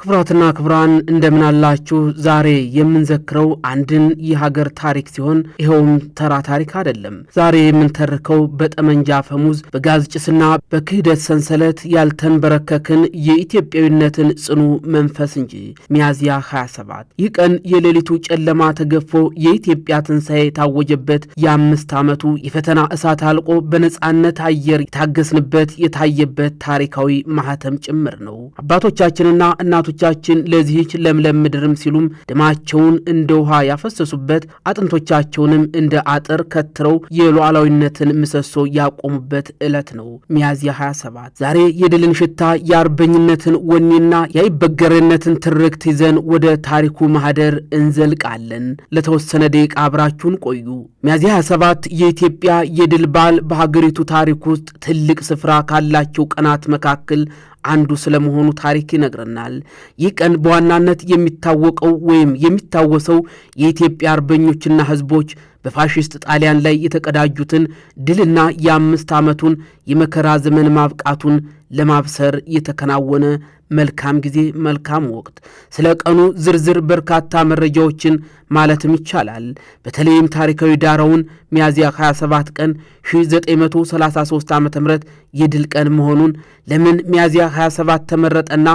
ክቡራትና ክቡራን፣ እንደምን አላችሁ? ዛሬ የምንዘክረው አንድን የሀገር ታሪክ ሲሆን ይኸውም ተራ ታሪክ አይደለም። ዛሬ የምንተርከው በጠመንጃ አፈሙዝ፣ በጋዝ ጭስና በክህደት ሰንሰለት ያልተንበረከክን የኢትዮጵያዊነትን ጽኑ መንፈስ እንጂ። ሚያዝያ 27፣ ይህ ቀን የሌሊቱ ጨለማ ተገፎ የኢትዮጵያ ትንሣኤ የታወጀበት፣ የ5 ዓመቱ የፈተና እሳት አልቆ በነጻነት አየር የታገስንበት የታየበት ታሪካዊ ማህተም ጭምር ነው። አባቶቻችንና እናቶቻችን ለዚህች ለምለም ምድርም ሲሉም ደማቸውን እንደ ውሃ ያፈሰሱበት፣ አጥንቶቻቸውንም እንደ አጥር ከትረው የሉዓላዊነትን ምሰሶ ያቆሙበት ዕለት ነው ሚያዝያ 27። ዛሬ የድልን ሽታ፣ የአርበኝነትን ወኔና የአይበገሬነትን ትርክት ይዘን ወደ ታሪኩ ማህደር እንዘልቃለን። ለተወሰነ ደቂቃ አብራችሁን ቆዩ። ሚያዝያ 27 የኢትዮጵያ የድል በዓል በሀገሪቱ ታሪክ ውስጥ ትልቅ ስፍራ ካላቸው ቀናት መካከል አንዱ ስለመሆኑ ታሪክ ይነግረናል። ይህ ቀን በዋናነት የሚታወቀው ወይም የሚታወሰው የኢትዮጵያ አርበኞችና ሕዝቦች በፋሽስት ጣሊያን ላይ የተቀዳጁትን ድልና የ5 ዓመቱን የመከራ ዘመን ማብቃቱን ለማብሰር የተከናወነ መልካም ጊዜ፣ መልካም ወቅት። ስለ ቀኑ ዝርዝር በርካታ መረጃዎችን ማለትም ይቻላል። በተለይም ታሪካዊ ዳራውን፣ ሚያዝያ 27 ቀን 1933 ዓ ም የድል ቀን መሆኑን፣ ለምን ሚያዝያ 27 ተመረጠና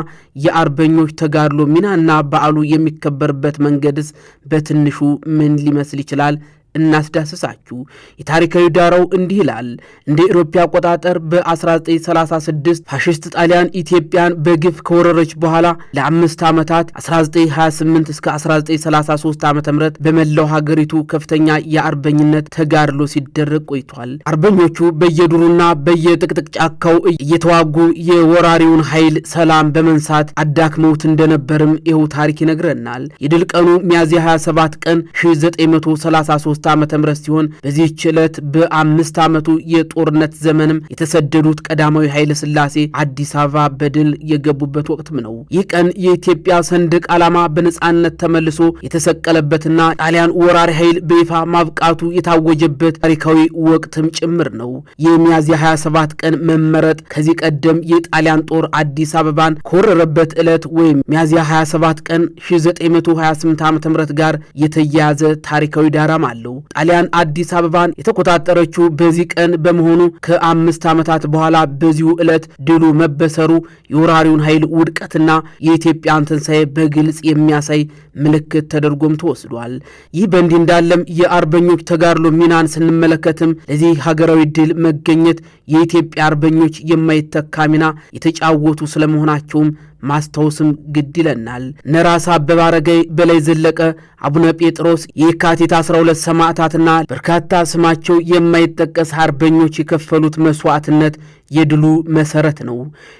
የአርበኞች ተጋድሎ ሚናና በዓሉ የሚከበርበት መንገድስ በትንሹ ምን ሊመስል ይችላል እናስዳስሳችሁ። የታሪካዊ ዳራው እንዲህ ይላል። እንደ ኢሮፓ አቆጣጠር በ1936 ፋሽስት ጣሊያን ኢትዮጵያን በግፍ ከወረረች በኋላ ለ5 ዓመታት 1928 እስከ 1933 ዓ ም በመላው ሀገሪቱ ከፍተኛ የአርበኝነት ተጋድሎ ሲደረግ ቆይቷል። አርበኞቹ በየዱሩና በየጥቅጥቅ ጫካው እየተዋጉ የወራሪውን ኃይል ሰላም በመንሳት አዳክመውት እንደነበርም ይኸው ታሪክ ይነግረናል። የድል ቀኑ ሚያዝያ 27 ቀን 1933 ዓ.ም ሲሆን በዚህች ዕለት በ5 ዓመቱ የጦርነት ዘመንም የተሰደዱት ቀዳማዊ ኃይለ ሥላሴ አዲስ አበባ በድል የገቡበት ወቅትም ነው። ይህ ቀን የኢትዮጵያ ሰንደቅ ዓላማ በነጻነት ተመልሶ የተሰቀለበትና ጣሊያን ወራሪ ኃይል በይፋ ማብቃቱ የታወጀበት ታሪካዊ ወቅትም ጭምር ነው። የሚያዝያ 27 ቀን መመረጥ ከዚህ ቀደም የጣሊያን ጦር አዲስ አበባን ከወረረበት ዕለት ወይም ሚያዝያ 27 ቀን 1928 ዓ.ም ጋር የተያያዘ ታሪካዊ ዳራም አለው። ጣሊያን አዲስ አበባን የተቆጣጠረችው በዚህ ቀን በመሆኑ ከ5 ዓመታት በኋላ በዚሁ ዕለት ድሉ መበሰሩ የወራሪውን ኃይል ውድቀትና የኢትዮጵያን ትንሣኤ በግልጽ የሚያሳይ ምልክት ተደርጎም ተወስዷል። ይህ በእንዲህ እንዳለም የአርበኞች ተጋድሎ ሚናን ስንመለከትም ለዚህ ሀገራዊ ድል መገኘት የኢትዮጵያ አርበኞች የማይተካ ሚና የተጫወቱ ስለመሆናቸውም ማስታወስም ግድ ይለናል። እነ ራስ አበበ አረጋይ፣ በላይ ዘለቀ፣ አቡነ ጴጥሮስ፣ የካቲት 12 ሰማዕታትና በርካታ ስማቸው የማይጠቀስ አርበኞች የከፈሉት መስዋዕትነት የድሉ መሰረት ነው።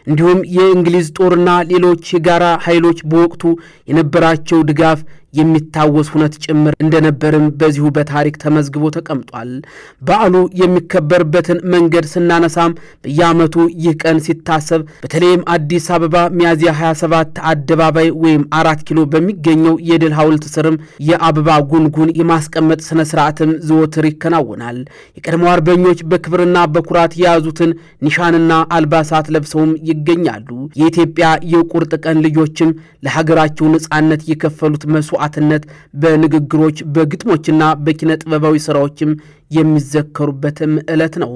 እንዲሁም የእንግሊዝ ጦርና ሌሎች የጋራ ኃይሎች በወቅቱ የነበራቸው ድጋፍ የሚታወስ ሁነት ጭምር እንደነበርም በዚሁ በታሪክ ተመዝግቦ ተቀምጧል። በዓሉ የሚከበርበትን መንገድ ስናነሳም በየዓመቱ ይህ ቀን ሲታሰብ በተለይም አዲስ አበባ ሚያዝያ 27 አደባባይ ወይም 4 ኪሎ በሚገኘው የድል ሐውልት ስርም የአበባ ጉንጉን የማስቀመጥ ስነ ስርዓትም ዘወትር ይከናወናል። የቀድሞ አርበኞች በክብርና በኩራት የያዙትን ኒሻንና አልባሳት ለብሰውም ይገኛሉ። የኢትዮጵያ የቁርጥ ቀን ልጆችም ለሀገራቸው ነጻነት የከፈሉት መስዋዕትነት በንግግሮች፣ በግጥሞችና በኪነ ጥበባዊ ስራዎችም የሚዘከሩበትም ዕለት ነው።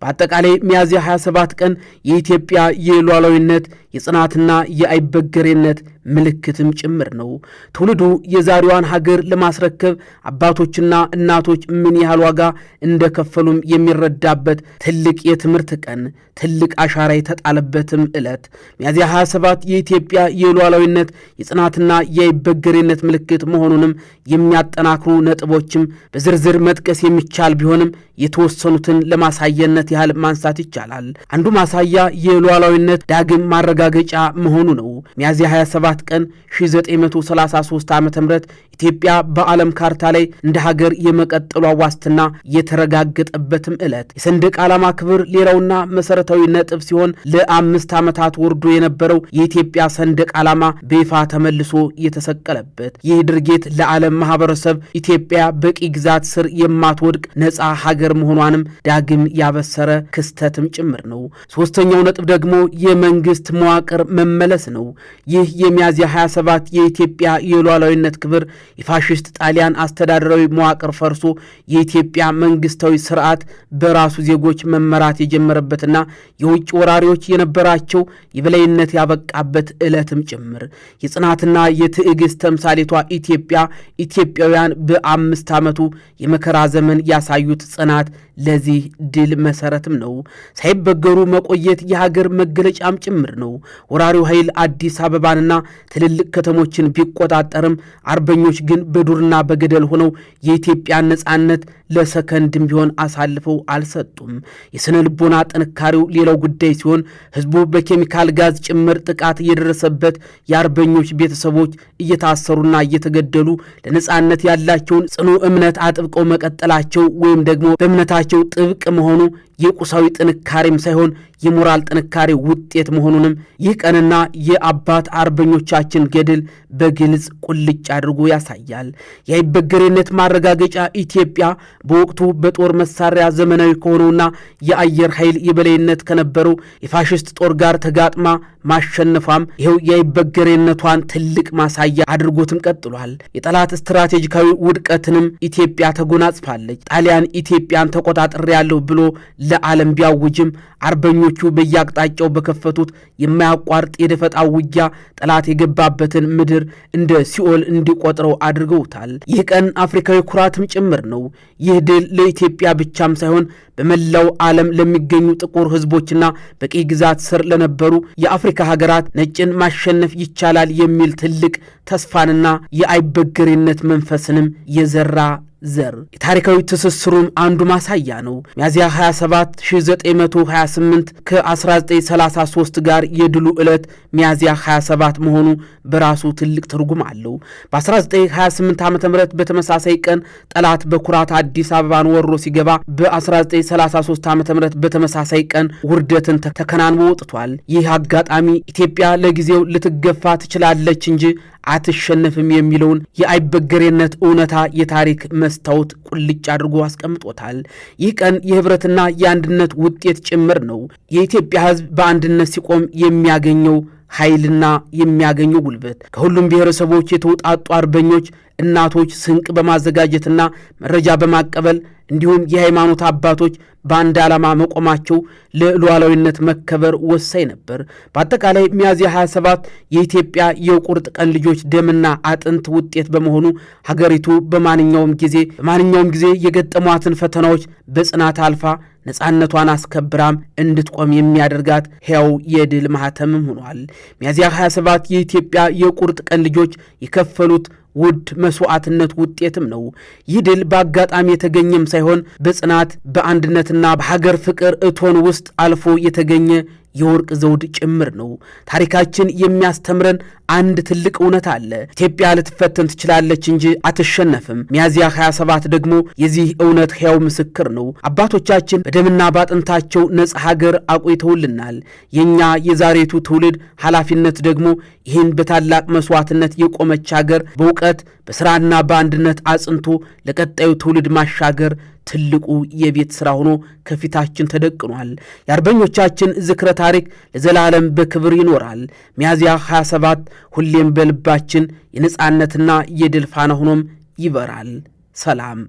በአጠቃላይ ሚያዝያ 27 ቀን የኢትዮጵያ የሉዓላዊነት፣ የጽናትና የአይበገሬነት ምልክትም ጭምር ነው። ትውልዱ የዛሬዋን ሀገር ለማስረከብ አባቶችና እናቶች ምን ያህል ዋጋ እንደከፈሉም የሚረዳበት ትልቅ የትምህርት ቀን፣ ትልቅ አሻራ የተጣለበትም ዕለት። ሚያዝያ 27 የኢትዮጵያ የሉዓላዊነት፣ የጽናትና የአይበገሬነት ምልክት መሆኑንም የሚያጠናክሩ ነጥቦችም በዝርዝር መጥቀስ የሚቻል ቢሆንም የተወሰኑትን ለማሳየነት ያህል ማንሳት ይቻላል። አንዱ ማሳያ የሉዓላዊነት ዳግም ማረጋገጫ መሆኑ ነው። ሚያዝያ 27 ቀን 1933 ዓ ም ኢትዮጵያ በዓለም ካርታ ላይ እንደ ሀገር የመቀጠሏ ዋስትና የተረጋገጠበትም ዕለት። የሰንደቅ ዓላማ ክብር ሌላውና መሠረታዊ ነጥብ ሲሆን ለ5 ዓመታት ወርዶ የነበረው የኢትዮጵያ ሰንደቅ ዓላማ በይፋ ተመልሶ የተሰቀለበት ይህ ድርጊት ለዓለም ማህበረሰብ ኢትዮጵያ በቅኝ ግዛት ስር የማትወድቅ ነጻ ነፃ ሀገር መሆኗንም ዳግም ያበሰረ ክስተትም ጭምር ነው። ሶስተኛው ነጥብ ደግሞ የመንግስት መዋቅር መመለስ ነው። ይህ የሚያዝያ 27 የኢትዮጵያ የሉዓላዊነት ክብር የፋሽስት ጣሊያን አስተዳደራዊ መዋቅር ፈርሶ የኢትዮጵያ መንግስታዊ ስርዓት በራሱ ዜጎች መመራት የጀመረበትና የውጭ ወራሪዎች የነበራቸው የበላይነት ያበቃበት ዕለትም ጭምር። የጽናትና የትዕግስት ተምሳሌቷ ኢትዮጵያ፣ ኢትዮጵያውያን በ5 ዓመቱ የመከራ ዘመን ያሳዩት ጽናት ለዚህ ድል መሰረትም ነው። ሳይበገሩ መቆየት የሀገር መገለጫም ጭምር ነው። ወራሪው ኃይል አዲስ አበባንና ትልልቅ ከተሞችን ቢቆጣጠርም አርበኞች ግን በዱርና በገደል ሆነው የኢትዮጵያን ነጻነት ለሰከንድም ቢሆን አሳልፈው አልሰጡም። የስነ ልቦና ጥንካሬው ሌላው ጉዳይ ሲሆን፣ ህዝቡ በኬሚካል ጋዝ ጭምር ጥቃት እየደረሰበት፣ የአርበኞች ቤተሰቦች እየታሰሩና እየተገደሉ ለነጻነት ያላቸውን ጽኑ እምነት አጥብቀው መቀጠላቸው ወይም ደግሞ በእምነታቸው ጥብቅ መሆኑ የቁሳዊ ጥንካሬም ሳይሆን የሞራል ጥንካሬ ውጤት መሆኑንም ይህ ቀንና የአባት አርበኞቻችን ገድል በግልጽ ቁልጭ አድርጎ ያሳያል። የአይበገሬነት ማረጋገጫ ኢትዮጵያ በወቅቱ በጦር መሳሪያ ዘመናዊ ከሆነውና የአየር ኃይል የበላይነት ከነበረው የፋሽስት ጦር ጋር ተጋጥማ ማሸነፏም ይኸው የአይበገሬነቷን ትልቅ ማሳያ አድርጎትም ቀጥሏል። የጠላት ስትራቴጂካዊ ውድቀትንም ኢትዮጵያ ተጎናጽፋለች። ጣሊያን ኢትዮጵያን ተቆጣጥሬያለሁ ብሎ ለዓለም ቢያውጅም አርበኞቹ በየአቅጣጫው በከፈቱት የማያቋርጥ የደፈጣ ውጊያ ጠላት የገባበትን ምድር እንደ ሲኦል እንዲቆጥረው አድርገውታል። ይህ ቀን አፍሪካዊ ኩራትም ጭምር ነው። ይህ ድል ለኢትዮጵያ ብቻም ሳይሆን በመላው ዓለም ለሚገኙ ጥቁር ሕዝቦችና በቅኝ ግዛት ስር ለነበሩ የአፍሪካ ሀገራት ነጭን ማሸነፍ ይቻላል የሚል ትልቅ ተስፋንና የአይበገሬነት መንፈስንም የዘራ ዘር። የታሪካዊ ትስስሩም አንዱ ማሳያ ነው። ሚያዝያ 27 1928 ከ1933 ጋር የድሉ ዕለት ሚያዝያ 27 መሆኑ በራሱ ትልቅ ትርጉም አለው። በ1928 ዓ ም በተመሳሳይ ቀን ጠላት በኩራት አዲስ አበባን ወሮ ሲገባ በ1933 ዓ ም በተመሳሳይ ቀን ውርደትን ተከናንቦ ወጥቷል። ይህ አጋጣሚ ኢትዮጵያ ለጊዜው ልትገፋ ትችላለች እንጂ አትሸነፍም የሚለውን የአይበገሬነት እውነታ የታሪክ መስታወት ቁልጭ አድርጎ አስቀምጦታል። ይህ ቀን የህብረትና የአንድነት ውጤት ጭምር ነው። የኢትዮጵያ ሕዝብ በአንድነት ሲቆም የሚያገኘው ኃይልና የሚያገኘው ጉልበት፣ ከሁሉም ብሔረሰቦች የተውጣጡ አርበኞች፣ እናቶች ስንቅ በማዘጋጀትና መረጃ በማቀበል እንዲሁም የሃይማኖት አባቶች በአንድ ዓላማ መቆማቸው ለሉዓላዊነት መከበር ወሳኝ ነበር። በአጠቃላይ ሚያዝያ 27 የኢትዮጵያ የቁርጥ ቀን ልጆች ደምና አጥንት ውጤት በመሆኑ ሀገሪቱ በማንኛውም ጊዜ የገጠሟትን ፈተናዎች በጽናት አልፋ ነፃነቷን አስከብራም እንድትቆም የሚያደርጋት ሕያው የድል ማህተምም ሆኗል። ሚያዝያ 27 የኢትዮጵያ የቁርጥ ቀን ልጆች የከፈሉት ውድ መስዋዕትነት ውጤትም ነው። ይህ ድል በአጋጣሚ የተገኘም ሳይሆን በጽናት፣ በአንድነትና በሀገር ፍቅር እቶን ውስጥ አልፎ የተገኘ የወርቅ ዘውድ ጭምር ነው። ታሪካችን የሚያስተምረን አንድ ትልቅ እውነት አለ። ኢትዮጵያ ልትፈተን ትችላለች እንጂ አትሸነፍም። ሚያዝያ 27 ደግሞ የዚህ እውነት ሕያው ምስክር ነው። አባቶቻችን በደምና ባጥንታቸው ነጻ ሀገር አቆይተውልናል። የእኛ የዛሬቱ ትውልድ ኃላፊነት ደግሞ ይህን በታላቅ መስዋዕትነት የቆመች ሀገር በእውቀት፣ በሥራና በአንድነት አጽንቶ ለቀጣዩ ትውልድ ማሻገር ትልቁ የቤት ሥራ ሆኖ ከፊታችን ተደቅኗል። የአርበኞቻችን ዝክረ ታሪክ ለዘላለም በክብር ይኖራል። ሚያዝያ 27 ሁሌም በልባችን የነጻነትና የድል ፋና ሆኖም ይበራል። ሰላም።